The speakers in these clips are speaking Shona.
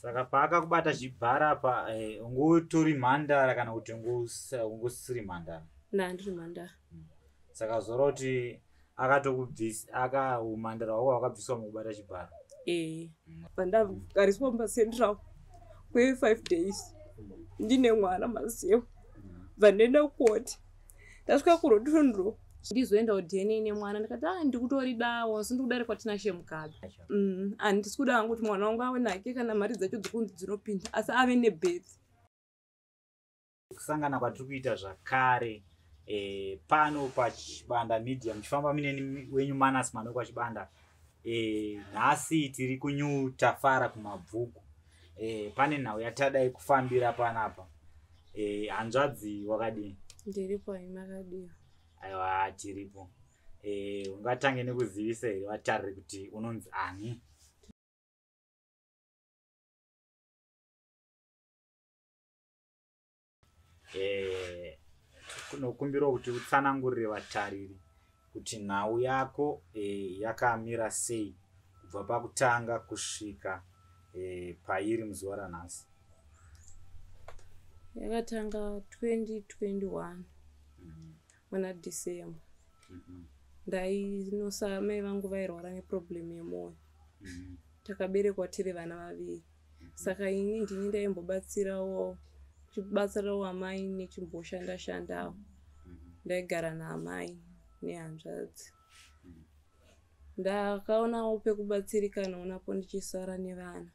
Saka paakakubata chibhara apa, ungotori mhandara kana kuti ungosiri mhandara? Ndandiri mhandara. Saka zora kuti akatokubvisa, aka umhandara hwako hwakabviswa mukubata chibhara. Ee. Pandagariswa mumba Central kwe5 days ndine mwana maziva. Bva ndaenda kukoti. Ndasvika kuRotondo, ndizoenda kuDNA nemwana. Ndikati, "A, ndikutoridawo, asi ndikudarikwa Tinashe Mugabe. Handisi kuda hangu kuti mwana wangu ave nake kana mari dzacho dzokunzi dzinopinda, asi ave nebirth." Kusangana kwatiri kuita zvakare pano paChibanda Media, muchifamba mineni wenyu Manas Mano kwaChibanda. Nhasi tiri kuNew Tafara kuMabvuku. Pane nhau yatadai kufambira panapa. Hanzvadzi, wakadini? Ndiripo, aimakadiwa? Aiwa, tiripo. Ungatange nekuzivisa here vatariri kuti unonzi ani? Kunokumbirwa kuti utsanangurire vatariri kuti nhau yako yakamira sei kubva pakutanga kusvika pairi muzuva ranhasi. Yakatanga 2021 muna December. Ndainosa mai vangu vairwara neproblem yemwoyo. Takaberekwa tiri vana vaviri, saka ini ndini ndaimbobatsirawo, chibatsirawo amai nechimboshanda shandawo. Ndaigara naamai nehanzvadzi. Ndakaonawo pekubatsirikanawo napo ndichisara nevana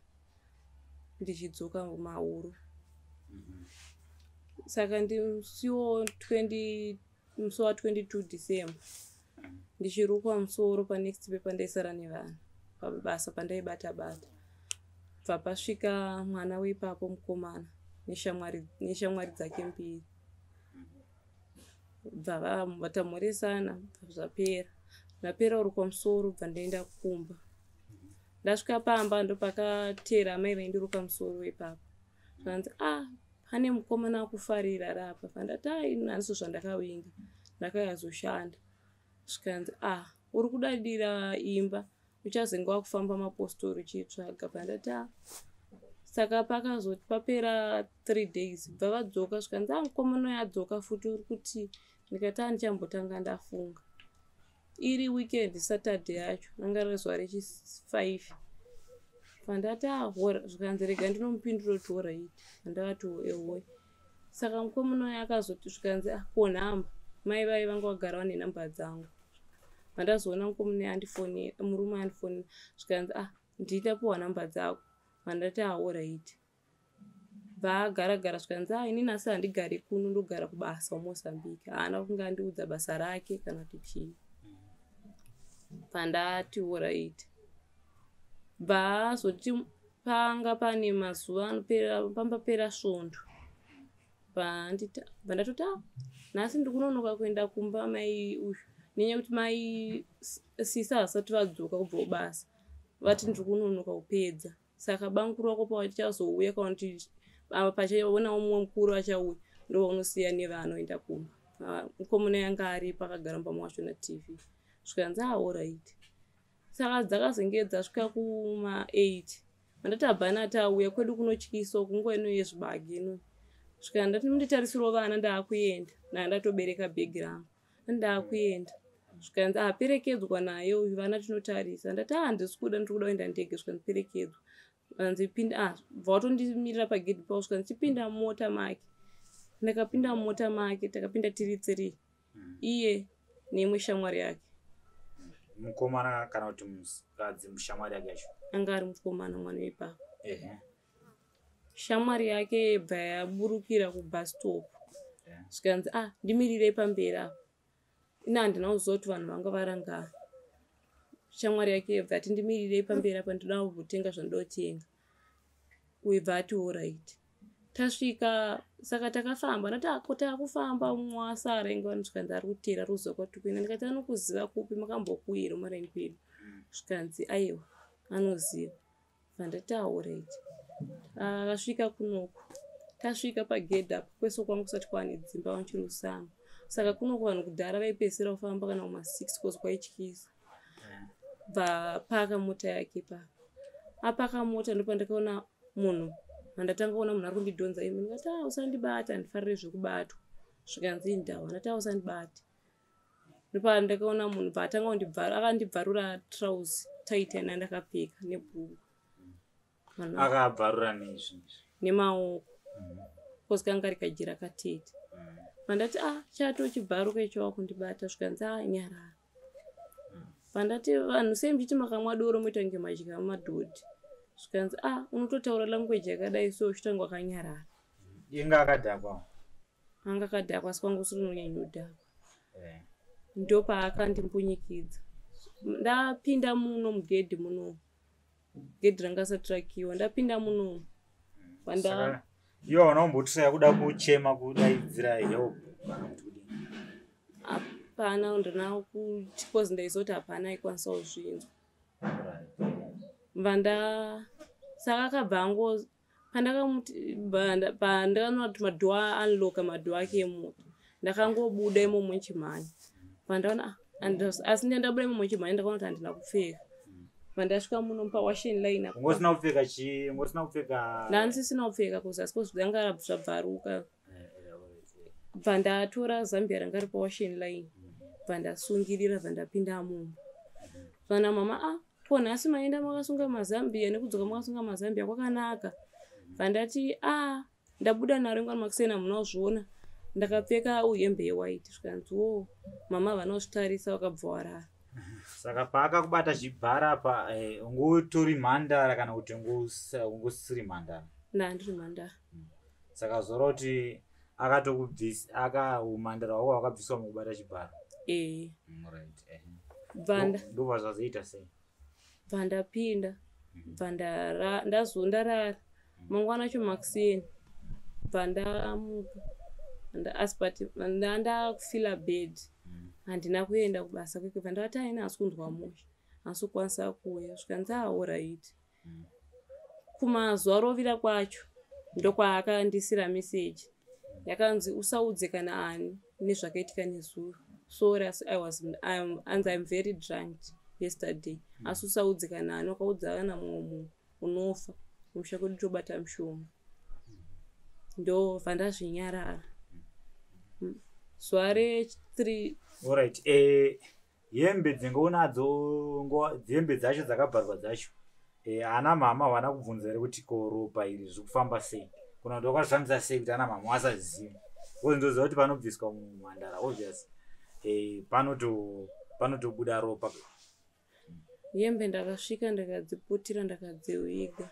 ndichidzoka mauru. Saka ndimusiwo 20, musi wa22 December, ndichirukwa musoro panext pepandaisara nevana pabasa pandaibata bata, bva pasvika mwana weipapo mukomana neshamwari dzake mbiri. Bva vatamhoresana, bva zvapera. Ndapera kurukwa musoro, bva ndaenda kumba. Ndasvika pamba, ndopakateera amai vaindiruka musoro ipapo. Zvanzi, "A, pane mukomana akufarira rapa." Pandati, "A, ini handizvo zvandakawinga, ndakauyazoshanda." Zvikanzi, "A, uri kudadira imba, uchazenge wakufamba mapostori uchitsvaga." Pandati, "A." Saka pakazoti papera 3 days, bva vadzoka. Zvikanzi, "A, mukomana uyu adzoka futi, uri kuti?" Ndikati, "A, ndichambotanga ndafunga." Iri weekend, Saturday yacho ranga riri zuva rechi5. Pandati, "Ahora." Zvikanzi, "Rega ndinomupindura kuti alright." Pandavati, "Ehoi." Saka mukomana uyu akazoti, zvikanzi, "Ah, ko nhamba?" Mai vai vanga vagara vane nhamba dzangu. Pandazoona mukomana uyu andifonera, murume andifonera, zvikanzi, "Ah, nditapiwa nhamba dzako." Pandati, "Alright." Bva gara. Zvikanzi, "A, inini asi handigari kuno, ndogara kubasa kuMozambique." Haana kunge andiudza basa rake kana kuti chii. Pandati, "Alright." Bva azoti panga pane mazuva anopera, pambapera svondo, bva ndatoti, "A, nhasi ndikunonoka kuenda kumba mai uyu, nenyaya yekuti mai sisa vasati vadzoka kubva kubasa, vati ndiri kunonoka kupedza. Saka bamukuru wako pavachazouya, kana kuti pachaonawo mumwe mukuru achauya, ndovaunosiya nevana oenda kumba." Mukomana yanga aripo akagara mumba macho naTV. Zvikanzi, "Alright." Saka dzakazenge dzasvika kuma8, mandati, "Habhana ati auya kwedu kunotyisa kunguva ino yezvibage ino." Svika ndati, "Munditarisirawo vana, ndaakuenda." Ndanga ndatobereka bhegi rangu, ndaakuenda. Zvikanzi, "Aperekedzwa naye uyu, vana tinotarisa." Ndati, "A, handisi kuda, ndiri kuda kuenda ndege." Zvikanzi, "Perekedzwa." Anzi, "Pinda." Ah, bva watondimirira pagedhi pavo. Zvikanzi, "Chipinda mumota make." Ndakapinda mumota make. Takapinda tiri three, iye neimwe shamwari yake. Mukomana kana kuti mukadzi, mushamwari yake yacho? Anga ari mukomana, mwana weipapa. Shamwari yake bva yaburukira kubus stop. Zvikanzi, "Ah, ndimirirei pamberi apa." Ina handina kuziva kuti vanhu vanga varangana. Shamwari yake bva ati, "Ndimirirei pamberi apa, ndinoda kumbotenga zvandoda kutenga." Uyu bva ati, "Alright." Tasvika, saka takafamba. Ndati, "Ako taakufamba, mumwe wasara inga wani." Zvikanzi, "Ari kuteera, ari kuziva kwatiri kuenda." Ndikati, "Anokuziva kupi? Makambokuwira maraini kwedu?" Zvikanzi, "Aiwa, anoziva." Bva ndati, "Alright." Akasvika kunoku. Tasvika pagedhi apo, kwese kwangu kusati kwaane dzimba, vachiri kusango. Saka kunoku vanhu kudhara vaipedzisira kufamba kana kuma6, 'cause kwaityisa. Bva paka mota yake ipapo. Apaka mota, ndopandakaona Munhu mandatanga kuona munhu ari kundidhonza imi, ndikati, "A, usandibata, handifariri zvekubatwa." Zvikanzi, "Indawa." Ndati, "A, usandibate." Ndopandakaona munhu paatanga kundibvarura, akandibvarura trouser tight yana ndakapfeka nebhurugwa. Akabvarura neizvi? Nemaoko, cause kanga kari kajira katete. Pandati, "A, chatochibvaruka icho, wakundibata." Zvikanzi, "A, nyarara." Pandati, "Vanhu sei muchiti makamwa doro moita kunge madya madhodhi?" Zvikanzi, "A, unototaura language yakadai so uchitanga wakanyarara." Inga akadhakwa? Anga akadhakwa, asi kwanga usiri unonyanyodhakwa. Ndopaakandimbunyikidzwa ndapinda muno mugedhi munomu. Gedhi ranga risati rakiwa. Ndapinda munomu panda Saka iwe hauna kumbotiraya kuda kuchema, kudaidzira help, kana kuti kudini? Hapana, ndina kuti, cause ndaizoti hapana aikwanisa kuzvinzwa. Vanda saka akabva ango pandakamuti pandakanoona kuti madoor unlocka, madoor ake emota, ndakangobuda imomo nchimhanya. Pandaona, ah, asi ndandabuda imomo nchimhanya, ndakaona kuti handina kupfeka. Pandasvika muno pawashing line apa. Ungosina kupfeka chii? Ungosina kupfeka? Ndandisisina kupfeka, cause asi cause zvanga zvabvaruka. Alright. Bva ndatora zambia ranga riri pawashing line, bva ndasungirira, bva ndapinda mumba. Vana mama, "A, ko nhasi maenda makasunga mazambia nekudzoka makasunga mazambia, kwakanaka." Bva ndati, "A, ndabuda naro ingwani makuseni, hamuna kuzviona, ndakapfeka hembe yewhite." Zvikanzi, "O." Mama havana kuzvitarisa, vakabva warara. Saka paakakubata chibhara pa ungotori mhandara kana kuti ungosiri mhandara? Ndandiri mhandara. Saka zora kuti akatokubvisa, aka umhandara hwako hwakabviswa mukubata chibhara? Ee. Right. Bva Ndobva zvazoita sei? Bva ndapinda, bva ndazondarara. Mangwana acho makuseni bva ndamuka. Asi but ndandakufeela bad, handina kuenda kubasa kweke. Bva ndavati, "Aina, hasi kunzwa mushe, hasi kukwanisa kuuya." Zvikanzi, "A, alright." Kumazuva rovira kwacho ndokwaakandisira meseji yakanzi, "Usaudze kana ani nezvakaitika nezuro. Sorry, asi I was anzi I'm very drunk yesterday, asi usaudze kana ani. Wakaudza kana mumwe munhu unofa, kumusha kwedu tobata mushonga." Ndobva ndazvinyarara. Zuva re3. Alright, hembe dzinge unadzo, hembe dzacho dzakabvarwa dzacho, ana mama havana kubvunza here kuti ko ropa iri zviri kufamba sei, kuna kuti wakazvifambisa sei, kuti ana mama vasaziva? Because ndoziva kuti panobviswa mumhandara, obvious, panotobuda ropa. Hembe ndakasvika ndakadziputira, ndakadziviga.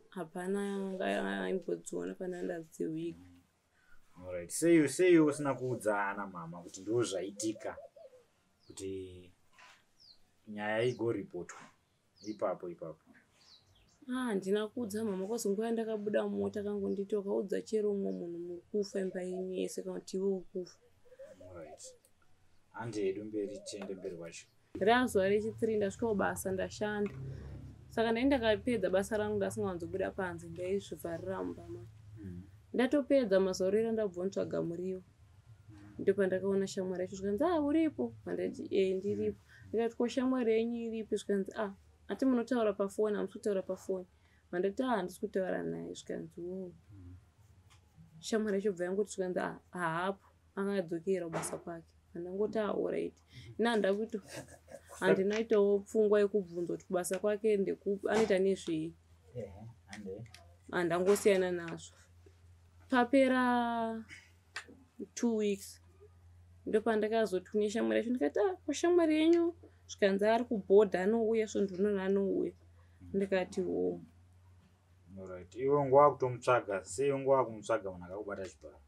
Hapana anga aimbodziona pana ndadziviga. Alright, sei usina kuudza ana mama kuti ndo zvaitika, kuti nyaya igoripotwa ipapo ipapo? Ah, handina kuudza mama, cause nguva yandakabuda mumota kangonditi, "Wakaudza chero umwe munhu, muri kufa imba yenyu yese, kana kuti iwe ukufa." Alright, handi hedu mberi, tiende mberi kwacho. Razuva rechi3 ndasvika kubasa, ndashanda. Saka ndai ndakapedza basa rangu, ndasingawanzobuda panze, ndaizvivharira mumba macho. Ndatopedza mazuva rera, ndabva ndotsvaga muriwo, ndopandakaona shamwari yacho. Zvikanzi, "A, uripo?" Pandati, "E, ndiripo." Ndikati, "Ko shamwari yenyu iripi?" Zvikanzi, "A, ati munotaura pafoni, hamusi kutaura pafoni?" Mandati, "A, handisi kutaura naye." Zvikanzi, "O." Shamwari yacho bva yangoti, zvikanzi, "A, haapo, akadzokera kubasa kwake." Andangoti, "Alright." Ini handida kuito, handinaitawo pfungwa yekubvunza kuti kubasa kwake ndekupi, anoita nezvei. Ehe, hande. Handangosiyana nazvo. Papera 2 weeks ndopandakazoti kune shamwari yacho, ndikati, "A, ko shamwari yenyu?" Zvikanzi, "Ari kubhodha, anouya svondo rino, anouya." Ndikati, "O." Alright, iwe nguva kutomutsvaga sei? Nguva kumutsvaga munhu akakubata chibharo?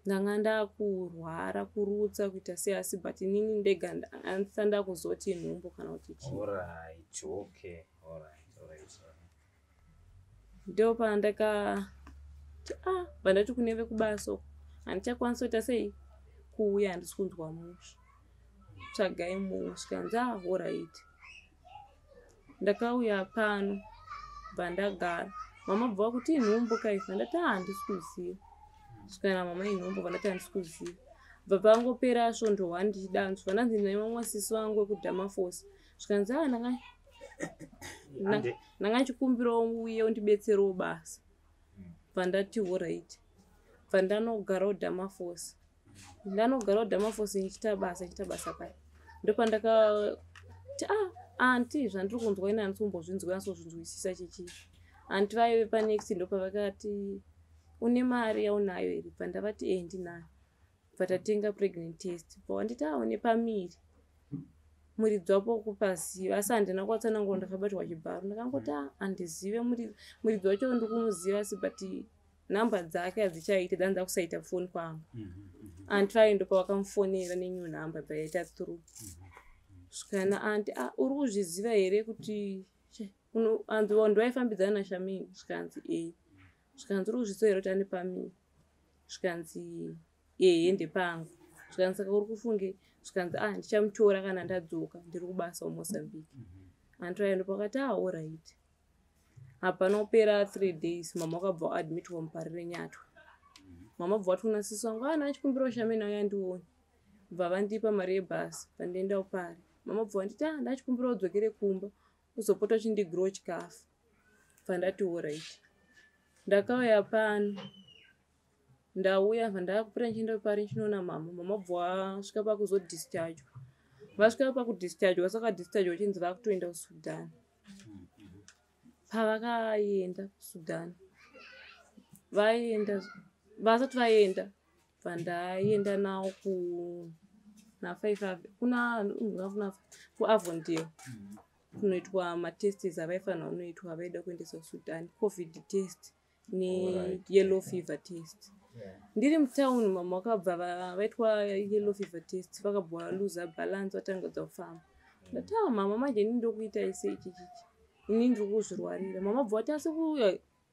Ndanga ndakurwara, kurutsa, kuita sei, asi but inini ndega handisati ndakuzoti nhumbu kana kuti chii. Alright, okay, alright. Ndopandakati, a, vandati kune vekubasa uko, "Handichakwanisa kuita sei, kuuya, handisi kunzwa mushe, tsvagai mumwe." Zvikanzi, "A, alright." Ndakauya pano, bva ndagara. Mama bva vakuti, "Inhumbu kaifa." Ndati, "A, handisi kuziva." Svikana mama, "Inhumbu." Bva ndati, "Handisi kuziva." Bva pangopera svondo one ndichidanzwa, ndanzi nemamwe sisi vangu vekudhamafosi. Zvikanzi, "A, ndanga Ndanga ndichikumbirawo uye undibetserewo basa. Bva ndati alright. Bva ndanogarawo Dhamafosi. Ndanogarawo Dhamafosi ndichiita basa, ndichiita basa paya. Ndopandakati ah, anti zvandiri kunzwa ini handisi kumbozvinzwa, handisi chichi. Anti vaive panext ndopavakati une mari yaunayo here? Bva ndavati eh ndinayo. Bva tatenga pregnant test. Bva wanditi ah une pamiri. Muridzi wapo kupaziva asi handina kuwatsanangura, ndakabatwa chibharo. Ndakangoti ah handizive muridzi wacho, ndikumuziva asi but nhamba dzake hadzichaiti, dzanza kusaita foni kwangu. Anti vaye ndopavakamufonera nenew number, bva yaita through. Svikana anti ah uri kuzviziva here kuti anzi ndiwaifambidzana naShamini? Zvikanzi ee. Zvikanzi uri kuzviziva here kuti ane pamiri? Zvikanzi ehe ndepangu. Zvikanzi saka uri kufunge? Zvikanzi ah ndichamutora kana ndadzoka, ndiri kubasa kuMozambique. Anti vaye ndopakati ah alright. Hapana kupera 3 days mama wakabva waadmitwa muParirenyatwa. Mama bva vati kuna sisi wangu ah ndachikumbirawo Shamini auya andione. Bva vandipa mari yebhasi, bva ndaenda kuPari. Mama bva vanditi ah ndachikumbirawo udzokere kumba uzopota uchindigirawo chikafu. Bva ndati alright. Ndakauya pano, ndauya bva ndakupota ndichienda kuPari ndichinoona mama. Mama bva vasvika pakuzodischargwa. Vasvika pakudischargwa, saka dischargwa vachinzi vakutoenda kuSudan. Pavakaenda kuSudan, vaenda vasati vaenda, bva ndaenda navo kuna 5 kuna kuAvondale kunoitwa matests avaifanira kunoitwa avaida kuendesa kuSudan, COVID test neyellow fever test. Ndiri mutauni mama vakabva vaitwa yellow fever test, vakabva valuza balance, vatangidza kufamba. Ndati ah mama, manje inini ndokuitai sei chichichi, ini ndiri kuzvirwarira. Mama bva vati asi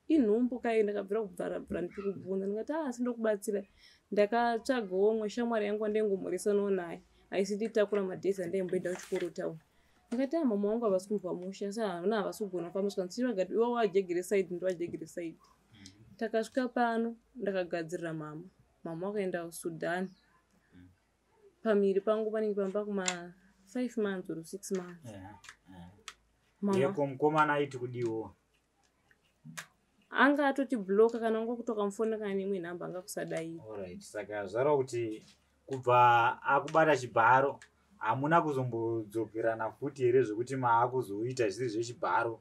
inhumbu kai? Ndakabvira kubvara ndichikubvunza. Ndikati ah asi ndokubatsira. Ndakatsvagawo umwe shamwari yangu wandaingomhoresanawo naye aisiditakura madhezi andaimboenda kuchikoro town. Ndikati ah mama vangu havasi kunzwa mushe, asi havana, havasi kugona kufamba. Saka ndichivagati iwe wajegere side, ndowajegere side. Takasvika pano, ndakagadzirira mama. Mama vakaenda kuSudan. Pamiri pangu panenge pamba kuma 5 months or 6 months. Mama Yeko mukomana aiti kudiwo? Anga atoti blocka, kana wanga kuti ukamufonera kana neimwe nhamba anga kusadaira. Alright, saka zvareva kuti kubva akubata chibharo hamuna kuzombodzokerana futi here, zvekuti maakuzoita zvisiri zvechibharo,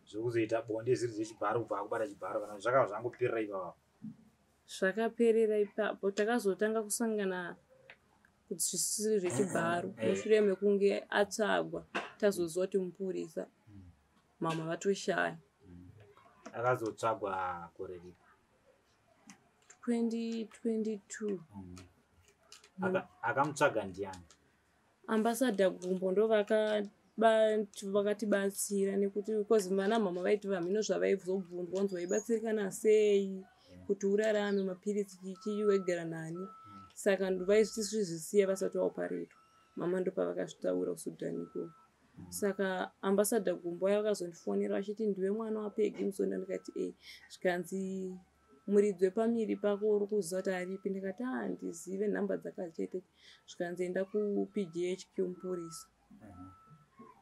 zvekuzoita bonde zvisiri zvechibharo kubva akubata chibharo, kana zvakava zvangopirira ipapo? Zvakaperera ipapo. Takazotanga kusangana zvisiri zvechibharo mushure mekunge atsvagwa, tazoziva kuti mupurisa, mama vatoshaya. Akazotsvagwa gore ripi? 2022. Akamutsvaga ndiani? Ambassador Gumbo ndo vakatibatsira nekuti because vana mama vaiti vamhino zvavaizobvunzwa kunzi waibatsirikana sei kuti urarame, mapiritsi chichi, waigara nani. Saka vaisizvisiya vasati vaoparetwa mama, ndopavakazvitaura kuSudan ikoko. Saka Ambassador Gumbo vaya vakazondifonera vachiti ndiwe mwana waPegi Musonda? Ndikati e. Zvikanzi muridzi wepamiri pako uri kuziva kuti aripi? Ndikati a handizive, nhamba dzakachete. Zvikanzi enda kuPGHQ, mupurisa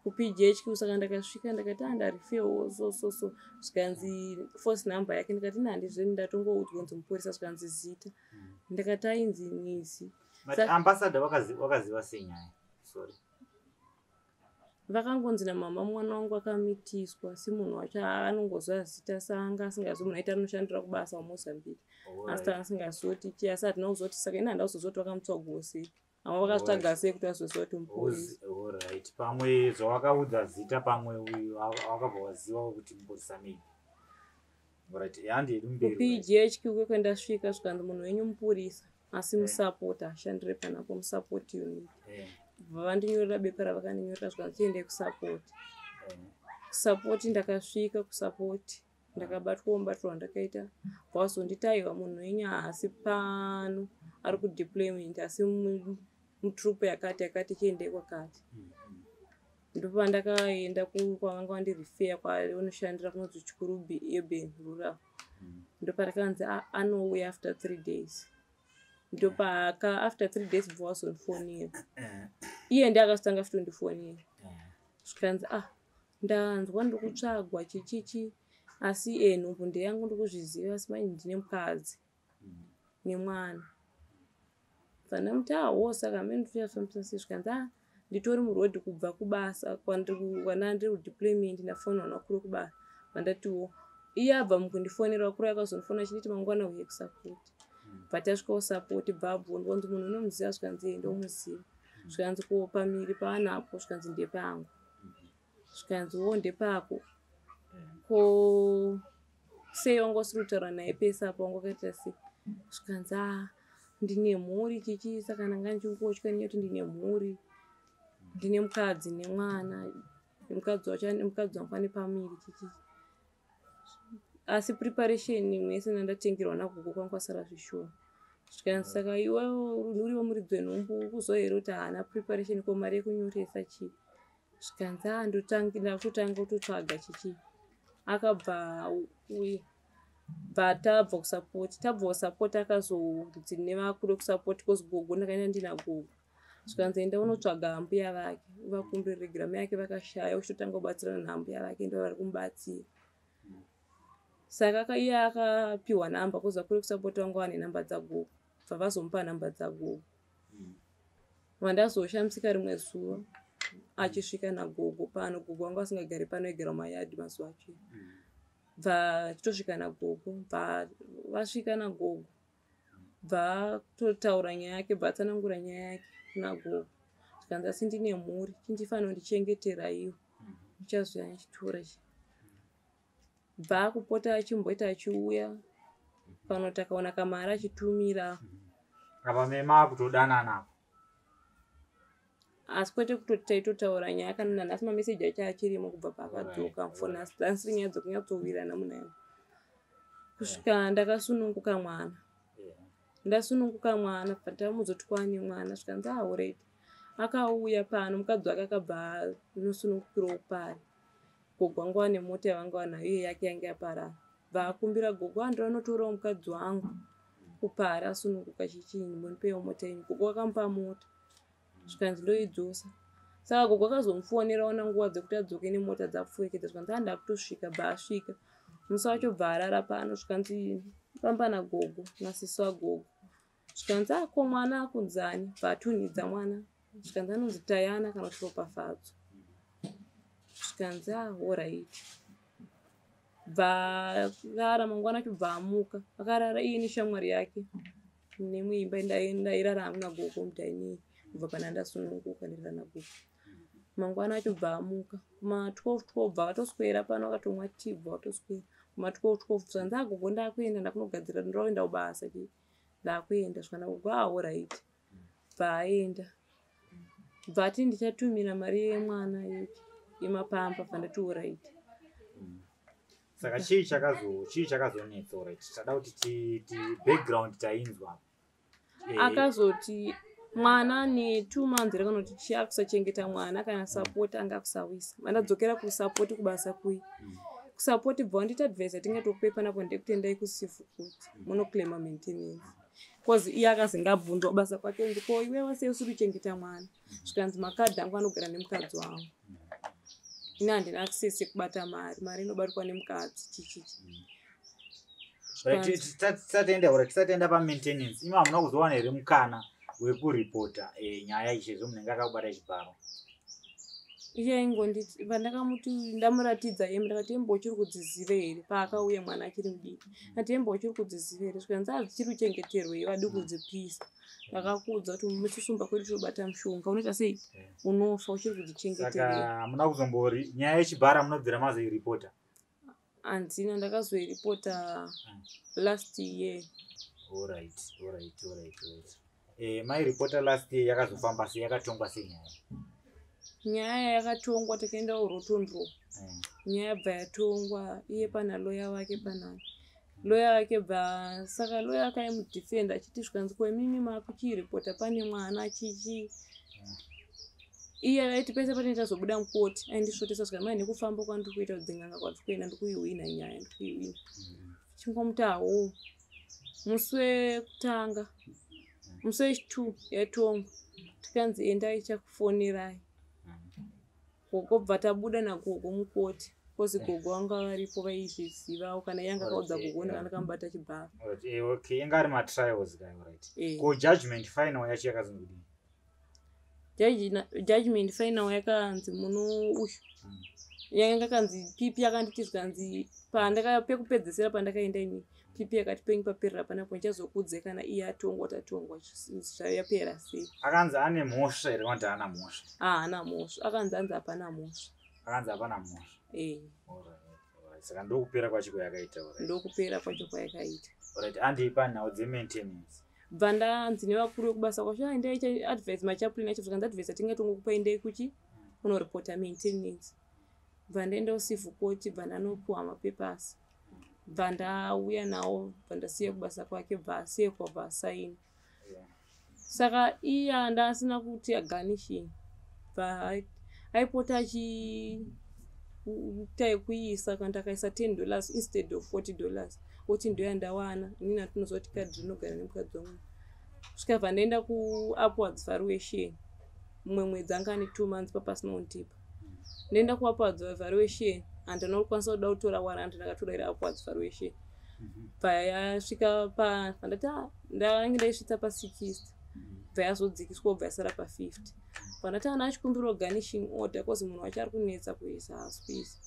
kuPGHQ. Saka ndakasvika, ndakati a ndarifewo so so so. Zvikanzi force number yake. Ndikati ina handizveni, ndatongoudzwa kunzi mupurisa. Zvikanzi zita. Ndakati ainzi Nisi. But ambassador wakaziva sei nyaya? Sorry. Vakangonzi namama mwana wangu akamitiswa, si munhu wacho anongoziva zita, sanga asingazivi munhu aiti anoshandira kubasa waMozambique, asi asingazivi kuti chii, asi hatina kuzoti. Saka ini handina kuzoziva kuti vakamutsvagawo sei, vamwe vakatsvaga sei kuti vazoziva kuti mupurisa. Alright, pamwe zvawakaudza zita, pamwe uyu wakabva wazivawo kuti mupurisa maybe. Alright, handi yedu mberi. KuPGHQ kwekwendasvika, zvikanzi munhu wenyu mupurisa, asi musapota ashandire panapo musupport unit. Bva vandinyorera bepa ravakandinyorera, zvikanzi tiendei kusupport. Kusupport ndakasvika, kusupport ndakabatwawo mubatiro wandakaita. Vazonditi aiwa munhu wenyu haasi pano, ari kudeployment, asi mutroop yakati yakati, chiendei kwakati. Ndopandakaenda kwavanga vandirifeya kwavanoshandira kunonzi Chikurubi Urban Rural. Ndoparakanzi anouya after 3 days. Ndopaaka after 3 days bva wazondifonera. Iye ndiye akazotanga futi kundifonera. Zvikanzi ah Ndanzwa ndikutsvagwa chichichi, asi nhumbu ndeyangu ndikuzviziva, asi manje ndine mukadzi nemwana. Bva ndamuti aho, saka hamene tichafambisa sei? Zvikanzi a nditori murodhi kubva kubasa kwandanga ndiri kudeployment, ndafonera nakuru kubasa. Vandatiwo iye abva mukundifonera, vakuru akazondifonera achinditi mangwana uye kusupport. Bva tasvika kusupport, bva abvunzwa kunzi munhu unomuziva? Zvikanzi ee, ndomuziva. Zvikanzi ko pamiri paanapo? Zvikanzi ndepangu. Zvikanzi wo ndepako, ko sei wanga usiri kutaura naye pese apo, wanga wakaita sei? Zvikanzi a ndine mhuri chichi, saka ndanga ndichingotya nenyaya yekuti ndine mhuri, ndine mukadzi nemwana, mukadzi wacho mukadzi wangu ane pamiri chichi, asi preparation imwe yese ndandatengerwa nagogo kwangu kwasara zvishoma. Zvikanzi saka iwe uriwo muridzi wenhumbu ukuziva here kuti haana preparation, ko mari yekunyoresa chii? Zvikanzi a ndakutotanga kutotsvaga chichi. Akabva uya, bva tabva kusupport, tabva kusupport akazonzi nevakuru vekusupport, cause gogo ndakaenda ndina gogo, zvikanzi enda unotsvaga ambuya vake uvakumbire regera, mai ake vakashaya, uchitotanga kubatsirana naambuya vake, ndo vari kumubatsira. Saka iye akapiwa namba, cause vakuru vekusupport vanga vane namba dzagogo, bva vazomupa namba dzagogo. Vandazoshamisika rimwe zuva achisvika nagogo pano, gogo vanga vasingagari pano, aigara mumayadhi mazuva acho. Bva achitosvika nagogo, bva vasvika nagogo, bva atotaura nyaya yake, bva atsanangura nyaya yake kuna gogo. Zvikanzi asi ndine mhuri, chindifanira kundichengetera iwo, ndichazouya ndichitora chi. Bva akupota achimboita achiuya pano, takaona kamari achitumira. Apa mema akutodanana apa? Asi kwete kutoti taitotaura nyaya kana nanhasi, mameseji acho achirimo kubva paakadzoka mufoni, asi dzasiri nyaya dzokunyatsowirirana munayo kusvika ndakasununguka mwana. Ndasununguka mwana, tamudzoti kwane mwana, zvikanzi alright. Akauya pano, mukadzi wake akabva anosunungukirawo pari, gogo vanga vane mota yavanga vanayo, iye yake yange yaparara, bva akumbira gogo, andinotorawo mukadzi wangu kupari, asununguka chichinyi, munipewo mota yenyu. Gogo akamupa mota, zvikanzi ndoidzosa. Saka gogo akazomufonera ona nguva dzekuti adzoke nemota dzapfurikidza, zvikanzi andakutosvika. Bva asvika musi wacho, bva arara pano, zvikanzi famba nagogo nasisi wagogo. Zvikanzi ako mwana akunzani? Bva atunhidza mwana, zvikanzi anonzi Tayana kana kuti Ropafadzo. Zvikanzi alright. Bva rara, mangwana acho bva amuka, akarara iye neshamwari yake nemuimba ndairara hangu nagogo mudining kubva pana ndasununguka, ndirara nagogo. Mangwana acho bva amuka kuma12 12, bva vatoswera pano, vakatomwa tii, bva vatoswera kuma12 12. Zvanzi agogo ndakuenda, ndakunogadzira, ndoenda kubasa chi, ndakuenda. Zvikana gogo alright. Bva aenda, bva ati ndichatumira mari yemwana yemapamba, bva ndati alright. Saka chii chakazonetsa? Alright, tada kuti ti background tainzwa. Akazoti mwana ne2 months kana kuti chi akusachengeta mwana kana support anga akusawisa. Mandadzokera kusupport kubasa kui kusupport, bva wanditi advice yatingatokupe panapo ndekuti endai kucivil court munoclaima maintenance, cause iye akazinge abvunzwa basa kwake nzi ko iwewe sei usiri kuchengeta mwana? Zvikanzi makadhi angu anogara nemukadzi wangu, ini handina access yekubata mari, mari inobatwa nemukadzi chichichi. Tisatienda ora, tisatienda pamaintenance, imi hamuna kuzowana here mukana wekuripota nyaya iyi sezvo munenge akakubata chibharo? Iye aingonditi pandakamuti ndamuratidza hembe, ndakati hembe uchiri kudziziva here? Paakauya mwana achiri mudiki, ndati hembe uchiri kudziziva here? Zvikanzi adzichiri kuchengeterwei, vadi kudzipisa. Ndakakuudza kuti muchisumba kwedu tinobata mushonga unoita sei, unofa, uchiri Saka kudzichengeterei? Hamuna kuzombori nyaya yechibharo munobvira mazoiripota? Handina, ndakazoiripota last year. Alright. Mairipota last year, yakazofamba sei, yakatongwa sei nyaya? Nyaya yakatongwa, takaenda kuRotten Row. Nyaya yabva yatongwa, iye pana loya wake, pana loya wake bva saka loya wake aimudefenda achiti zvikanzi ko imimi makuchiripota pane mwana chichi, iye aiti pese patinenge tazobuda mukoti aindisvotesa, svika mai nekufamba kwandiri kuita kudzinganga kwatiri kuenda, ndikuihwina nyaya, ndikuihwina. Chingomuti hawo musi wekutanga, musi wechi2 yatongwa, tikanzi endai, chakufonerai. Gogo bva tabuda nagogo mukoti, kozi gogo vanga varipo vaizvizivawo, kana iye anga akaudza gogo ndakamubata chibharo. Okay, inga ari matrials ka, right. Ko judgment final yacho yakazonzi kudii? Judgment final yakanzi muno uyu yanga kanzi PP yakanditi, zvikanzi pekupedzisira pandakaenda ini, PP yakati penyu paperera panapo, ndichazokuudze kana iye atongwa, tatongwa, zvayapera sei. Akanzi ane mhosva here kana kuti haana mhosva? Haana mhosva, akanzi anzi hapana mhosva. Akanzi hapana mhosva. Eh. Alright. Saka ndokupera kwacho kwayakaita, alright. Ndokupera kwacho kwayakaita. Alright, andei panhau dzemaintenance. Bva ndanzi nevakuru vekubasa kwacho, "Ah, endai advise machaplain acho." Zvikanzi advise atingatongokupa, endai kuchi unoripota maintenance. Bva ndaenda kucivil court, bva ndanopiwa mapapers, bva ndauya nawo, bva ndasiya kubasa kwake, bva asekwa, bva asaina. Saka iye andasina kuti agarnishing, bva aipota achiita yekuisa, kana ndakaisa $10 instead of $40, oti ndo yandawana inini. Atinoziva kuti kadhi rinogara nemukadzi wangu. Kusvika bva ndaenda kuupwards valuation, mumwe mwedzi anga ane 2 months papasina kundipa. Ndaenda kuupwards valuation, handina kukwanisa kuda kutora warrant, ndakatora iri upwards valuation. Bva yasvika pa ndati, "Ah, ndange ndaisvitsa pa60," bva yazodzikiswa, bva yasara pa50. Bva ndati ana achikumbirawo garnishing order, cause munhu wacho ari kunetsa kuisa, haasi kuisa.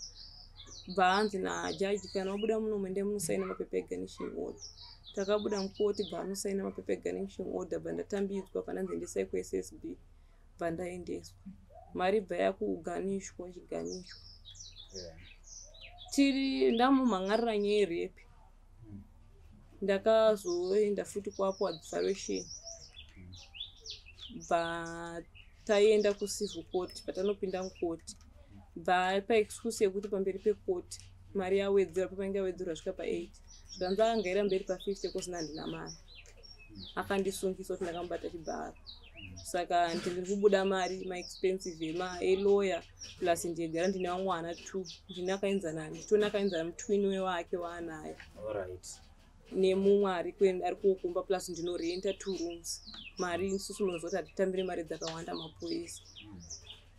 Bva hanzi najaji, "Kana wabuda muno, muende munosaina mapepa egarnishing order." Takabuda mukoti, bva anosaina mapepa egarnishing order, bva ndatambidzwa, bva ndanzi endesai kuSSB, bva ndaendeswa mari, bva yakuganishwa, ichiganishwa. Tiri ndamumhan'arira nyaya yerape, ndakazoenda futi kuupwards valuation, bva taenda kucivil court. Patanopinda mukoti, bva paexcuse yekuti pamberi pekoti mari yawedzerwa, papainge yawedzerwa svika pa8, zvikanzi angaira mberi pa50, kozina handina mari. Akandisungisa kuti ndakamubata chibharo, saka ndiri kubuda mari, maexpensive eloya, plus ndiyegara ndine vamwe vana two, ndine akaenzana, nditoni akaenzana mutwin wake waanaye nemumwe ari kuokumba, plus ndinorenta two rooms. Mari isusu munoziva kuti hatitambiri mari dzakawanda mapurisa.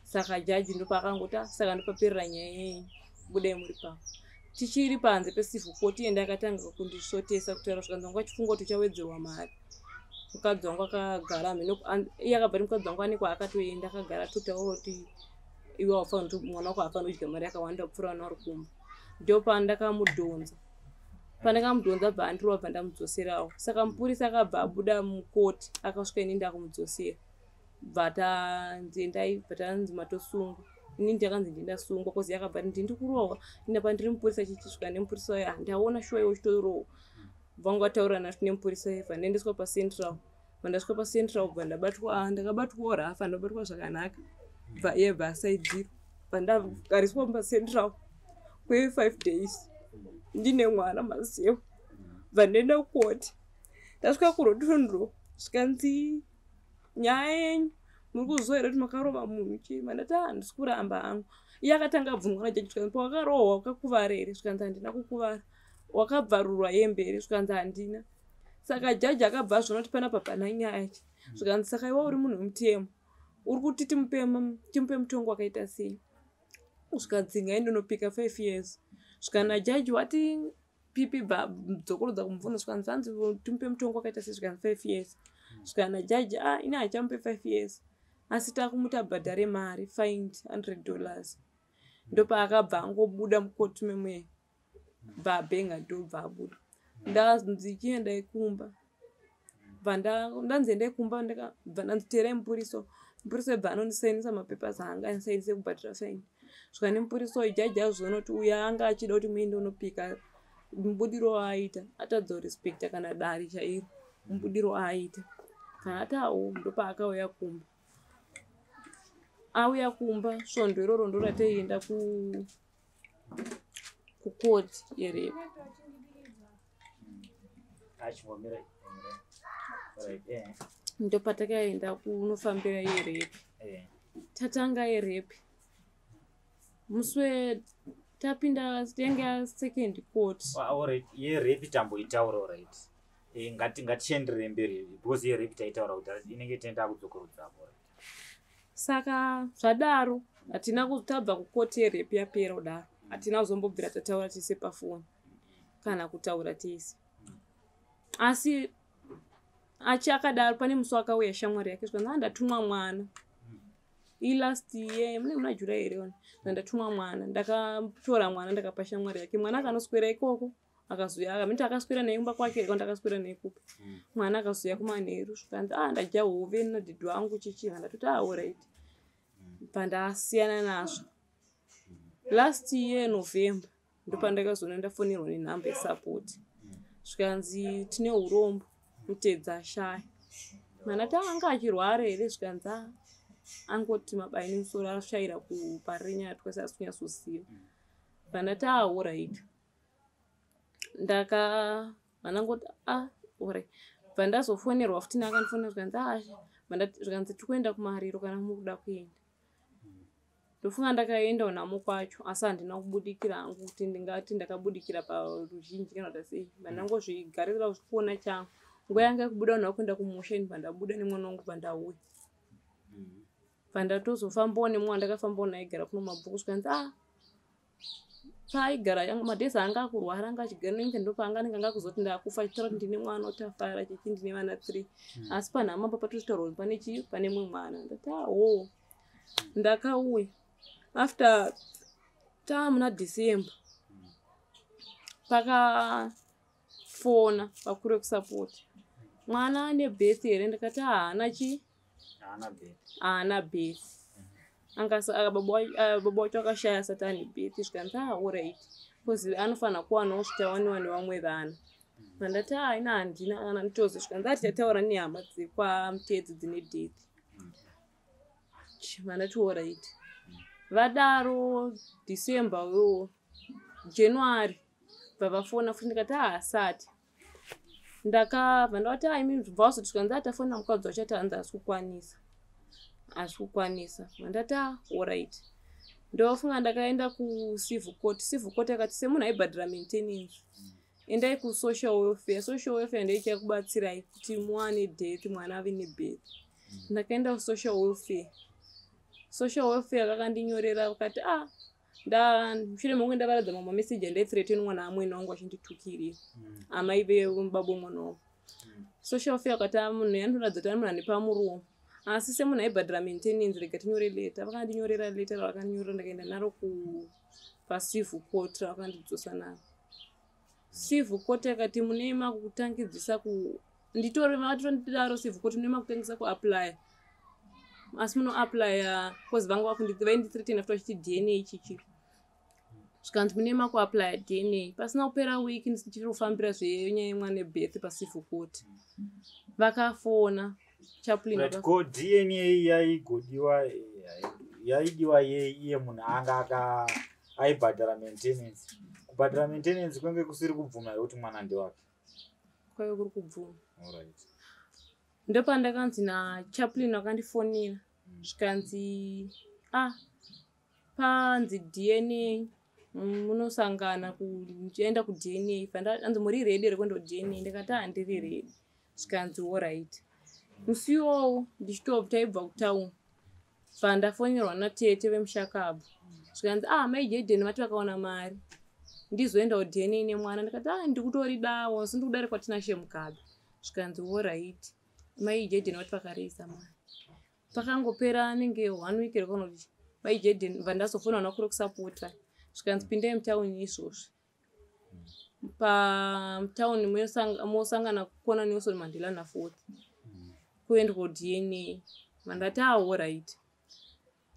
Saka jaji ndopaakangoti, "Ah, saka ndopaperera nyaya yenyu, budai muri pano." Tichiri panze pecivil court, iye ndakatanga kundisvotesa, kutaura, zvikanzi wanga achifunga kuti uchawedzerwa mari. Mukadzi wangu akagara mheno, iye akabva ti mukadzi wangu ane kwaakatoenda, akagara totaura kuti iwe haufaniri kuti mwana wako haafaniri kudya mari yakawanda kupfuura vana vari kumba. Ndopandakamudhonza, pandakamudhonza bva andirova, bva ndamudzoserawo. Saka mupurisa akabva abuda mukoti, akasvika ini ndakumudzosera, bva tanzi endai, bva tanzi matosungwa. Inini ndakanzi ndindasungwa cause yakabva ndi ndikurohwa inapa ndiri mupurisa, chichisvika nemupurisa uya, ndaona shuwa iwe uchitorohwa. Vanga vataurana nemupurisa, bva ndaendeswa pacentral. Bva ndasvika pacentral, bva ndabatwa, ndakabatwawo rafa, ndabatwa zvakanaka, bva iye bva asaidzirwa, bva ndagariswa pacentral kwe5 days ndine mwana mazewa. Bva ndaenda kukoti, ndasvika kuRotondo, zvikanzi nyaya yenyu muri kuziva here kuti makarova munhu chima? Ndati handisi kuramba hangu. Iye akatanga abvunzwa najaji, zvikanzi pawakarohwa wakakuvara here? Zvikanzi handina kukuvara. Wakabvarurwa hembe here? Zvikanzi handina. Saka jaji akabva azviona kuti panapa pana nyaya chi. Zvikanzi saka iwe uri munhu wemutemo, uri kuti timupe mutongo wakaita sei? Zvikanzi ngaindonopika 5 years. Zvikana jaji wati PP bva dzokorodza kumubvunza, zvikanzi hanzi timupe mutongo wakaita sei? Zvikanzi 5 years. Zvikana jaji, a ini hachamupe 5 years, asi takumuti abhadhare mari fine $100. Ndopaakabva angobuda mukoti memwe, bva abhenga, ndobva abuda. Ndanzi chiendai kumba, bva ndanzi endai kumba, bva ndanzi teerai mupurisa. Mupurisa bva anondisainisa mapapers aanga andisainise kubhadhara fine. Svika nemupurisa uyu, jaji azviona kuti uyu anga achida kuti muende unopika, mubudiro waaita atadza kurespekta kana dare chairo, mubudiro aaita kana atawo. Ndopaakauya kumba, auya kumba svondo iroro ndo rataienda kukoti yerape. Achimbomira. Right, eh. Ndopatakaenda kunofambira yerape. Tatanga yerape musi wetapinda, yange second court. Alright, yerape tamboitaura, alright. Ngatichienderere mberi because yerape taitaura kuti inenge tienda kudzokorodzapo. Saka zvadaro Hatina kutabva kukoti yerepi yapera kudaro, hatina kuzombobvira tataura tese pafoni kana kutaura tese. Asi achi akadaro, pane musi wakauya shamwari yake, zvikanzi, "Ah, ndatumwa mwana." Ilast year mune muna July here ona, ndatumwa mwana. Ndakatora mwana, ndakapa shamwari yake. Mwana akanoswera ikoko, akazoya miti, akaswera naye kumba kwake kana ndakaswera naye kupi. Mwana akazoya kumanheru, zvikanzi, "Ah, ndadya hove nadhidhi wangu." Chichiva ndatoti, "Ah, alright." Pandasiyana nazvo last year November, ndopandakazoona ndafonerwa nenhamba yesupport, zvikanzi, "Tine urombo, Mutedza ashaya." Mandati, "Anga achirwara here?" Zvikanzi, "A, angoti mabayi nemusoro, ashayira kuParirenyatwa." Asi kunyatsoziva, pandati, "Ah, alright." Ndaka vandangoti, "Ah, alright." Bva ndazofonerwa futi neakandifonera, zvikanzi, "Ah," zvikanzi, "Tikuenda kumariro kana mukuda kuenda." Ndofunga ndakaendawo namo kwacho, asi handina kubudikira hangu kuti ndingati ndakabudikira paruzhinji kana kuti sei. Vandangozvigarira kuona changu. Nguva yanga yekubuda, vanhu vakuenda kumusha, ini bva ndabuda nemwana wangu, bva ndauya, bva ndatozofambawo nemwana. Ndakafambawo naye, aigara kuno Mabvuku. Zvikanzi, "Ah, paaigara madhezi anga akurwara, anga achigara nenge ndopaanga anenge anga kuzoti ndakufa, achitaura kuti ndine mwana utafara chichi, ndine vana three." Asi panhama pa patotaurwa kuti pane chii, pane mumwe mwana. Ndati, "Aho." Ndakauya after taamuna December, pakafona vakuru vekusupport, "Mwana ane birth here?" Ndikati, "Haana chi." Haana birth. Haana birth. Baba wacho akashaya asati ane birth. Zvikanzi, "Ah, alright, because anofanira kuwanawo zvitawaniwa nevamwe vana." Vandati, "Ah, ina handina kana nditozo." Zvikanzi, "Atichataura nehama dzekwaMutedzi dzine death." Vandati, "Alright." Vadaro December wewo, January bva vafona futi. Ndikati, "Haasati." Ndakabva ndavati, "Ai, imi." Bva vazoti, zvikanzi, "Atafonera mukadzi wacho, ati hanzi hasi kukwanisa, hasi kukwanisa." Vandati, "Ah, alright." Ndofunga ndakaenda kucivil court. Civil court akati, "Semunhu aibhadhara maintenance, endai kusocial welfare. Social welfare ndoichakubatsirai kuti muwane death, mwana ave nebirth." Ndakaenda kusocial welfare. Social welfare kakandinyorera, vakati, "Ah," mushure mekunge ndavaradza mamwe mameseji andaithreatenwa naamwene wangu achinditukirira, amai vebaba wemwana wangu. Social welfare akati, "Ah, munhu yanoratidza kuti ari munhu ane pamuromo, asi semunhu aibhadhara maintenance, rega tinyore leta." Vakandinyorera leta ravakandinyorera, ndakaenda naro pacivil court. Ravakandidzosa naro, civil court yakati, "Mune makutangidzisa ku nditori." Vatondidaro civil court, "Mune makutangisa kuapplya, asi munoapplya cause vanga vaindithreaten futi vachiti DNA chichi." Zvikanzi, "Mune makuapplya DNA." Pasina kupera wiki ndichiri kufambira zvenyaya yemwana ebirth pacivil court, vakafona chaplain. Right, ko DNA yaigodiwa, yaidiwa yei, iye munhu anga aka aibhadhara maintenance? Kubhadhara maintenance kwenge kusiri kubvuma here kuti mwana ndewake? Kwaive kuri kubvuma. Alright. Ndopandakanzi nachaplain, vakandifonera, zvikanzi, "Ah, panzi DNA, munosangana kuenda kuDNA." Anzi, "Muri ready here kuenda kuDNA?" Ndikati, "Handiri ready." Zvikanzi, "Alright." Musi iwowo ndichitobva, taibva kutauni, bva ndafonerwa natete vemushakabvu, zvikanzi, "Ah, mai Jaden vati vakawana mari ndizoendawo DNA nemwana." Ndikati, "Ah, ndikutoridawo, asi ndikuda rekwaTinashe Mugabe." Zvikanzi, "Alright, mai Jaden vati vakareisa mari." Pakangopera anenge one week rekanoti mai Jaden, bva ndazofona nakuri kusapota, zvikanzi, "Pindai mutauni izvozvi, pamutauni mosangana kukona Nelson Mandela naFourth, kuendwa kuDNA." Vandati, "Alright."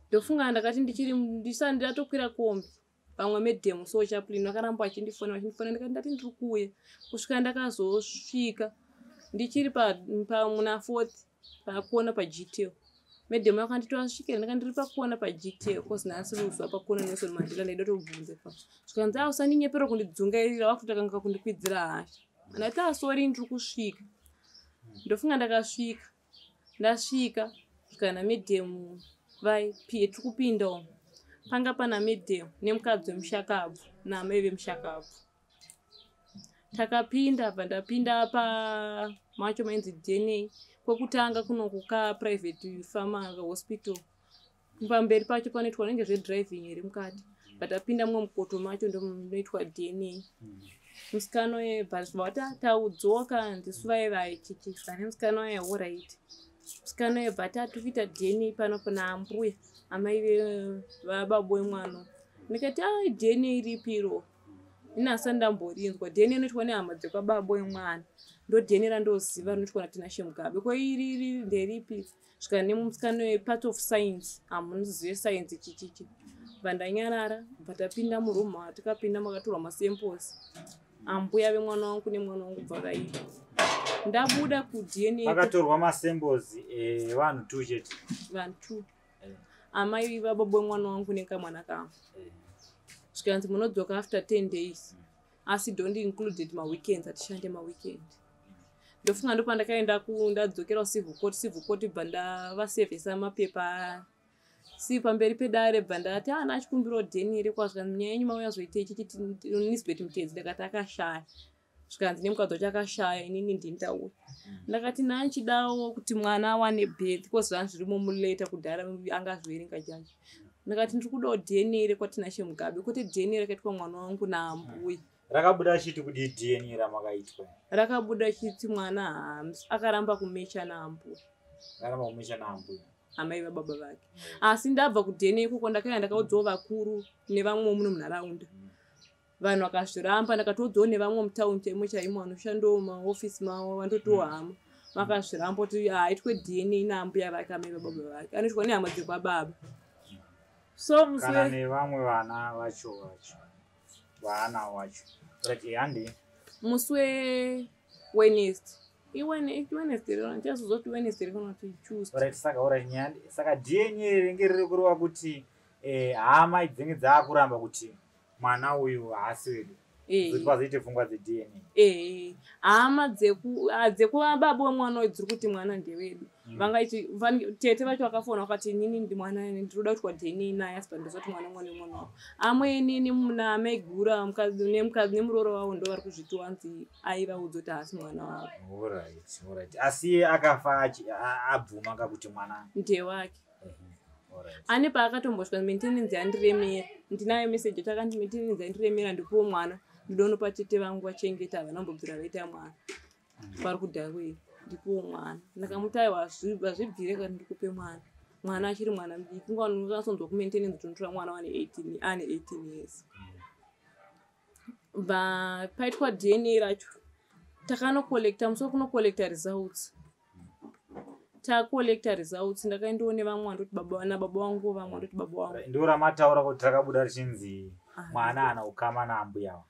Ndofunga ndakati ndichiri ndisati ndatokwira kombi, vamwe madam, so chaplain vakaramba vachindifona, vachindifona. Ndikati, "Ndati ndiri kuuya." Kusvika ndakazosvika ndichiri pamuna Fourth, pakona paGTL, madam vakanditi, "Wasvikira?" Ndikati, "Ndiri pakona paGTL, cause nhasi ruzuva pakona Nelson Mandela, ndaida tobvunze pa." Zvikanzi, "A, usandinyepera kundidzungairira, wakutotanga kundikwidzira hasha." Ndati, "Asori, ndiri kusvika." Ndofunga ndakasvika, ndasvika svika namadam vai, tiri kupinda umu, panga pana madam nemukadzi wemushakabvu naamai vemushakabvu. Takapinda, bva ndapinda pamacho mainzi DNA kwekutanga kunoku kaprivate pharma hospital. Pamberi pacho panoitwa nenge zvedriving here mukati, but apinda mumwe mukoto macho ndomunoitwa DNA. Musikana uye bva taudzoka ndisu vaivai chichi ne musikana uye, alright. Musikana uye bva tati kuita DNA pano pana ambuya amai vababa wemwana. Ndikati, "A, DNA iripi iro? Ini asati ndamborinzwa DNA inoitwa nehama dzekwababa wemwana. Ndo DNA randoziva rinoitwa naTinashe Mugabe. Ko iri iri nderipi?" Svika nemusikana uye, "Part of science, hamuzive science chichichi." Bva ndanyarara. Bva tapinda murumu. Tikapinda makatorwa masamples, ambuya vemwana wangu nemwana wangu bva vaita. Ndabuda kuDNA. Pakatorwa masamples evanhu two chete? Vanhu two. Amai vababa wemwana wangu nekamwana kangu. Zvikanzi munodzoka after 10 days, asi don't include maweekends, hatishande maweekend. Ndofunga ndopandakaenda ndadzokera kucivil court. Civil court bva ndavasevhesa mapepa si pamberi pedare. Bva ndati, "Ana achikumbirawo DNA rekwazvikanzi nyaya yenyu mauya zoitei chichiti Nisbet Mutedzi?" Ndakati, "Akashaya." Zvikanzi nemukadzi wacho akashaya, inini ndini ndauya. Ndakati nanchidawo kuti mwana awane birth, because zvanhu zvirimo muletter kudhara, angazviverenga jaji. Ndakati ndiri kudawo DNA rekwaTinashe Mugabe, kwete DNA rakaitwa mwana wangu naambuya. Rakabuda chiti kudii DNA ramakaitwa? Rakabuda chiti mwana akaramba kumecha naambuya. Akaramba kumecha naambuya. Amai vababa vake. Asi ndabva kuDNA ikoko, ndakaenda ndakaudzawo vakuru nevamwe muno munharaunda. Vanhu vakazviramba. Ndakatoudzawo nevamwe mutaundi chaimo chaimo vanoshandawo maofisi mavo, vandotohama, vakazviramba kuti haitwe DNA naambuya vake, amai vababa vake, anoitwa nehama dzekwababa. So musi Kana nevamwe vana vacho vaana vacho, right, handi? Musi weWednesday, iWednesday rero, ndichazozwa kuti Wednesday kana kuti Tuesday. Right, saka alright, nyaya saka DNA ringe riri kureva kuti hama dzinenge dzaakuramba kuti mwana uyu haasi wedu, kuti pazoite pfungwa dzeDNA. Ee, hama dzekuvababa wemwana uyu dziri kuti mwana ndewedu. Vangaiti tete vacho vakafona vakati, "Inini ndi mwana ndinoda kuitwa DNA naye, asi pandozoti mwana wemwana wavo." Amweni namaigura nemukadzi nemuroora wavo ndo vari kuzviti wanzi aivaudza kuti haasi mwana wavo. Alright, asi iye akafa abvuma kakuti mwana ndewake. Alright. Ane paakatombosvika, "Maintenance yandiremera." Ndinayo meseji yati akandi, "Maintenance yandiremera, ndipuwo mwana, ndidonopa tete vangu vachengeta, havana kumbobvira vaita mwana, vari kudhakwei, ndipuwo mwana." Ndakamuti, "Aiwa, hazvibvire kana ndikupe mwana, mwana achiri mwana mudiki. Ungasonzwa kumaintenance kuti unotora mwana wane 18, ane 18 years." Bva paitwa DNA racho, takanocollecta musi wekunocollecta results. Tacollecta results, ndakaendawo nevamwe vandoti baba nababa vangu, vamwe vandoti baba vangu. Ndo ramataura kuti rakabuda richinzi Ah. mwana ana ukama naambuyawo.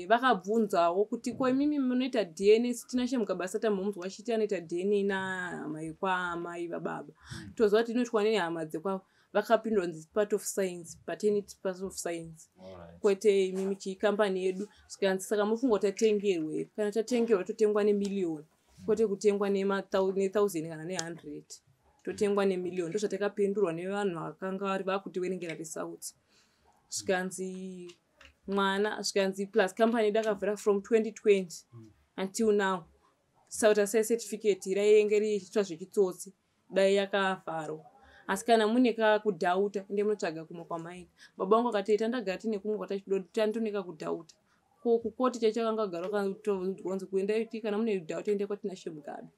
Vakabvunzawo kuti, "Ko imimi munoita DNA?" Tinashe Mugabe tambomunzwa achiti anoita DNA nahama yekwaamai vababa. Toziva kuti inoitwa nehama dzekwavo. Vakapindwa nzi part of science, paternity part of science, kwete imimi chikambani yedu. Zvikanzi, "Saka mufunga kuti tatengerwe? Kana tatengerwa, totengwa nemiliyoni, kwete kutengwa ne1000 kana ne100, totengwa nemiliyoni." Ndo zvatakapindurwa nevanhu vakanga vari vakutiverengera results. Zvikanzi mwana, zvikanzi plus company yedu akavhura from 2020 until now. Sauta sai certificate rainge richiitwa zvechitsotsi, dai yakavharwa. Asi kana mune kakudoubta, ende munotsvaga kumwe kwamaita. Baba vangu akati, "Tandagara tine kumwe kwatandone kakudoubta." Ko kukoti chaicho akangagara kanzi, "Kuendai, kana mune doubt, endai kwaTinashe Mugabe."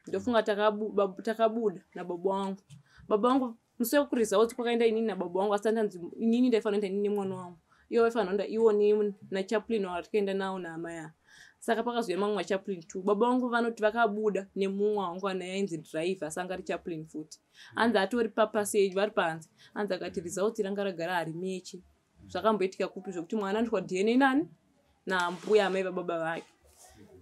Ndofunga takabuda nababa vangu. Baba vangu musi wekuresults kwakaenda inini nababa vangu, asi tandanzi inini ndaifanira kuenda inini nemwana wangu, ivo vaifanira kuenda ivo nachaplain watakaenda nawo naamai ava. Saka pakazouya mamwe machaplain two. Baba vangu vanoti vakabuda nemumwe wangu ana yainzi driver, asi anga ari chaplain futi. Anzi atori papassage vari panze, anzi akati result ranga ragara harimechi. Zvakamboitika kupi zvokuti mwana anoitwa DNA nani? Nambuya amai vababa vake.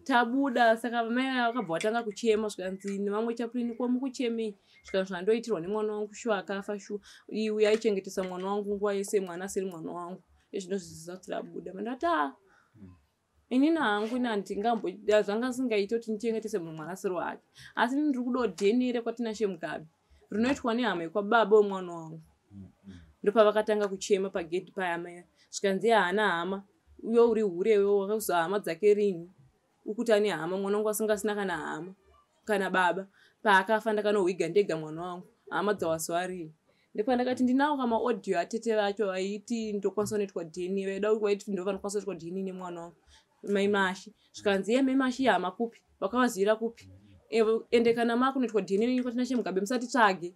Tabuda, saka mai vakabva vatanga kuchema. Zvikanzi nevamwe chaplain, "Ko mukuchemei?" Zvikanzi, "Zvandoitirwa nemwana wangu, shuwa akafa, shuwa iwe aichengetesa mwana wangu nguva yese, mwana asiri mwana wangu. Ezvino zviziva rabuda." Mandati, "A, inini hangu ini handingambo zvanga singaiti kuti ndichengetese munhu mwana asiri wake, asi ini ndiri kudawo DNA rekwaTinashe Mugabe rinoitwa nehama yekwababa wemwana wangu." Ndopavakatanga kuchema pagedhi paya mai. Zvikanzi, "Haana hama, uyo uri hurewe, wakakuziva hama dzake rini? Ukuti ane hama, mwana wangu asingasina kana hama kana baba. Paakafa ndakanohwiga ndega mwana wangu, hama dzawaziva rini?" Ndopandakati ndinawo kamaaudio atete vacho vaiti ndokwanisa kunoitwa DNA, vaida vaiti ndo vanokwanisa kuitwa DNA nemwana wangu Mai Mashi. Zvikanzi iye Mai Mashi hama kupi, vakavazivira kupi? Ende kana makunoitwa DNA kwaTinashe Mugabe musatitsvage,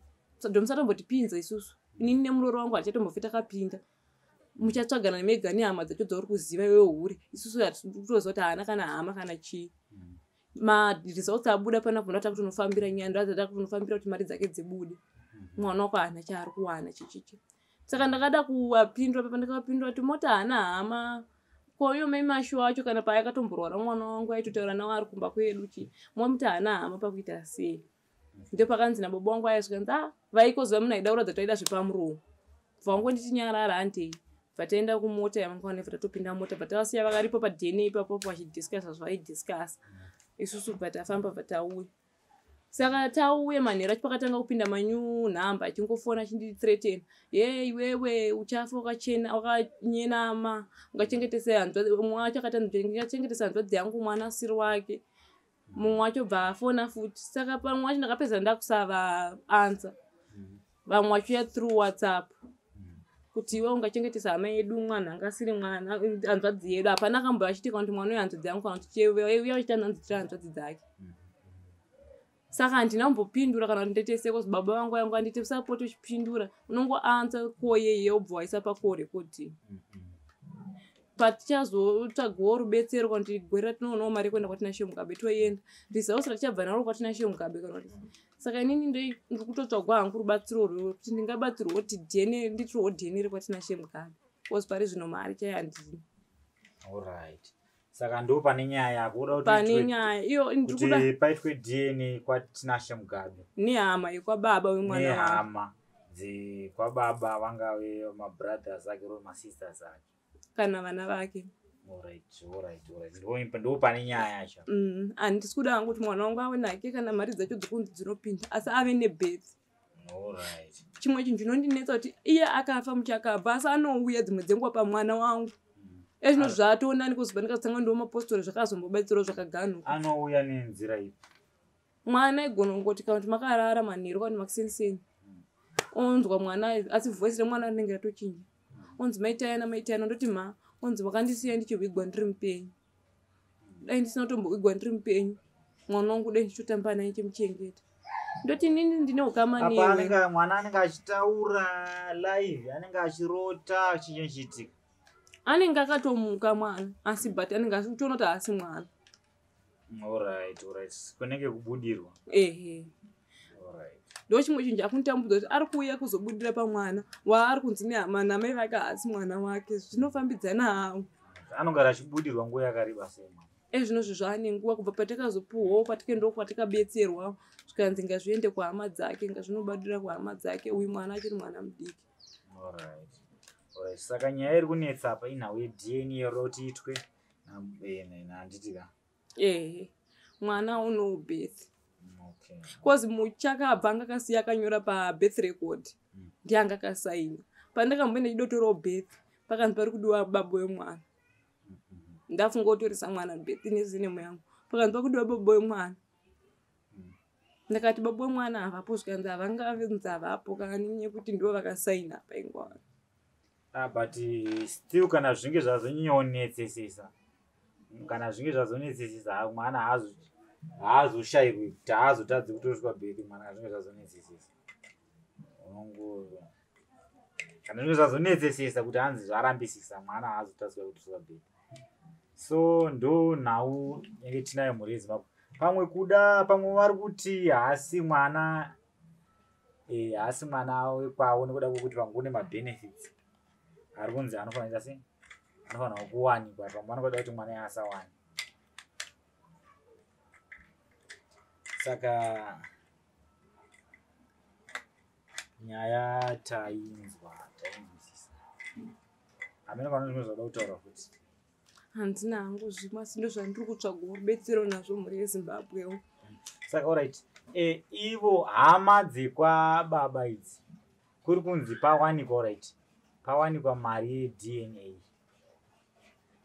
ndomusatombotipinza isusu, inini nemuroro wangu hatichatombofi takapinda, muchatsvagana mega nehama dzacho dzauri kuziva iwewe hure, isusu hatitoziva kuti haana kana hama kana chii. Maresults abuda panapa ndo takutonofambira nyaya, ndo takutonofambira kuti mari dzake dzibude, mwana wako haana chaari kuwana chichichi. Saka ndakada kuvapindura papa, ndakavapindura kuti mota haana hama ko iyo Mai Mashi wacho kana paakatomborwara mwana wangu aitotaura nawo ari kumba kwedu chi momuti haana hama pakuita sei? Ndopakanzi nababa wangu aya zvikanzi a vaikoziva munhu aida kuratidza kuti aida zvepamuromo, bva nyarara handei. Bva taenda kumota yamangwana, bva tatopinda mota, bva tavasiya vakaripo paDNA ipapo vachidiscussa zvavaidiscussa, isusu bva tafamba bva tauya. Saka tauya manheru acho pakatanga kupinda manew number achingofona achindithreatena, ye iwewe uchafa wakachena wakanyenama, ungachengetesa hanzvadzi. Mumwe wacho akati ndingachengetesa hanzvadzi yangu mwana asiri wake. Mumwe wacho bva afona futi. Saka pamwe wacho ndakapedza ndakusava answer, vamwe vachiuya through WhatsApp kuti iwe ungachengetesa hama yedu mwana anga asiri mwana hanzvadzi yedu. Hapana akambouya achitika kuti mwana uyu hanzvadzi yangu kana kuti uya uchiti hanzi tiri hanzvadzi dzake. Saka handina kumbopindura kana kuti ndetese cause baba vangu yangu anditi usapota uchipindura, unongoanswer koyeye wobva waisa pacall recording. Patichazotsvagawo rubetsero kana kuti gore ratinoonawo mari yekuenda kwaTinashe Mugabe toenda, results ratichabva naro kwaTinashe Mugabe kana kuti. Saka inini ndiri kutotsvagwa hangu rubatsiro rwekuti ndingabatsirwa kuti DNA nditirwewo DNA rekwaTinashe Mugabe, because pari zvino mari chaiyo handina. Alright, saka ndo pane nyaya yako uda kuti pane nyaya iyo ndiri kuda kuti paitwe DNA kwaTinashe Mugabe nehama yekwababa wemwana wangu. Nehama dzekwababa, vangave mabrothers ake or masisters ake kana vana vake. Alright, ndo pane nyaya yacho. Handisi kuda hangu kuti mwana wangu ave nake kana mari dzacho dzokunzi dzinopinda, asi ave nebirth. Chimwe chinhu chinondinetsa kuti iye akafa muchakabva, asi anouya dzimwe dzenguva pamwana wangu. Ezvino zvatoonani kuzi pandikazotanga ndiwo mapostori zvakazombobatsirawo zvakaganuka. Anouya nenzira ipi? Mwana aigona kungoti kana kuti makarara manheru kana kuti makuseniseni, onzwa mwana, asi voice remwana rinenge ratochinja, onzi maitayana maitayana, ndoti ma onzi wakandisiya ndichivigwa ndiri mupenyu, dai ndisina kutombovigwa ndiri mupenyu mwana wangu dai ndichitotamba naye chimuchengeta. Ndoti inini ndine ukama apa newe. Anenge mwana anenge achitaura live, anenge achirota, chinyi chiitika? Anenge akatomuka mwana, asi but anenge achitoona kuti haasi mwana. Alright, kunenge kubudirwa. Ehe. Ndo chimwe chinhu chakunditambudza kuti ari kuuya kuzobudira pamwana waari kunzi nehama namai vake haasi mwana wake, zvinofambidzana hawo. Anogara achibudirwa nguva yakareba sei mwana? Ezvinozvi zvaane nguva kubva patakazopuhwawo patikaendawo kwatikabetserwa, zvikanzi ngazviende kuhama dzake, ngazvinobadira kuhama dzake, uyu mwana achiri mwana mudiki. Alright, saka nyaya iri kunetsa apa inhau yeDNA yoda kuti itwe handiti ka? Ehe, mwana uno birth. Okay. Cause muchakabva anga akasiya akanyora pabirth record. Ndiye anga akasaina. Pandakamboenda chidotorawo birth, pakanzi pari kudiwa baba wemwana. Ndafunga kutoresa mwana birth nezinemo yangu, pakanzi pakudiwa baba wemwana. Ndakati baba wemwana havapo, zvikanzi havangavanzi havapo kana nekuti ndivo vakasaina paingwa. Ah, but still kana zvinge zvazonyanyonetsesesa, kana zvinge zvazonetsesesa, mwana haazoshayirwi kuti haazotadzi kutoriswa birth mwana. Kana zvinge zvazonetsesesa, unongo kana zvinge zvazonetsesesa kuti hanzi zvarambisisa, mwana haazotadzwa kutoriswa birth. So ndo nhau yange tinayo mhuri yeZimbabwe. Pamwe kuda pamwe vari kuti haasi mwana, haasi mwana wekwavo nekuda kwekuti pamwe kune mabenefits ari kunzi anofanira sei, anofanirwa kuwanikwa, pamwe vanoda kuti mwana asawane. Saka nyaya tainzwa, tainzwisisa. Hamene kana zvimwe zvada kutaura futi? Handina hangu zvimwe, asi ndo zvandiri kutsvagawo rubetsero nazvo mhuri yeZimbabwewo. Saka alright, ivo hama dzekwababa idzi kuri kunzi pawanikwa, alright, pawanikwa mari yeDNA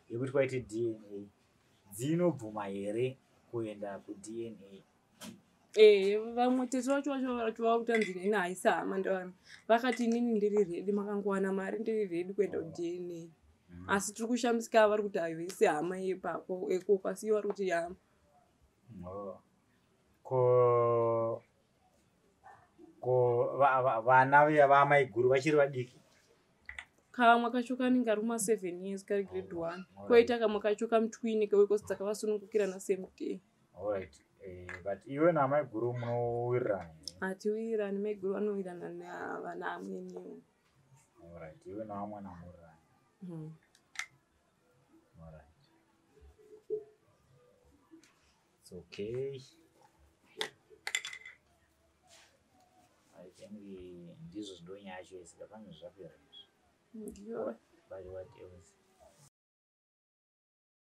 yekuti kwaite DNA, dzinobvuma here kuenda kuDNA? Ee, vamwe tete vacho vakutanzi nini haisi hama ndevana. Vakati inini ndiri ready, makangowana mari ndiri ready kuenda kuDNA. Asi tiri kushamisika vari kuti haisi hama yepapo ekoko, asi ivo vari kuti hama. Oh. Ko vana vamaiguru vachiri vadiki? Kamwe kacho kanenge kari kuma 7 years, kari grade 1. Koita kamwe kacho kamutwini kewekose dzakavasunungukira nasame day. Alright. But iwe namaiguru munowirirana here? Hatiwirirani, maiguru vanowirirana navana amweniwo. Alright, iwe navamwana muwirirana. Alright. It's okay. I think ndizvo zvindonyaya yacho yese, pane zvapera izvi. Ndiyo. But what else?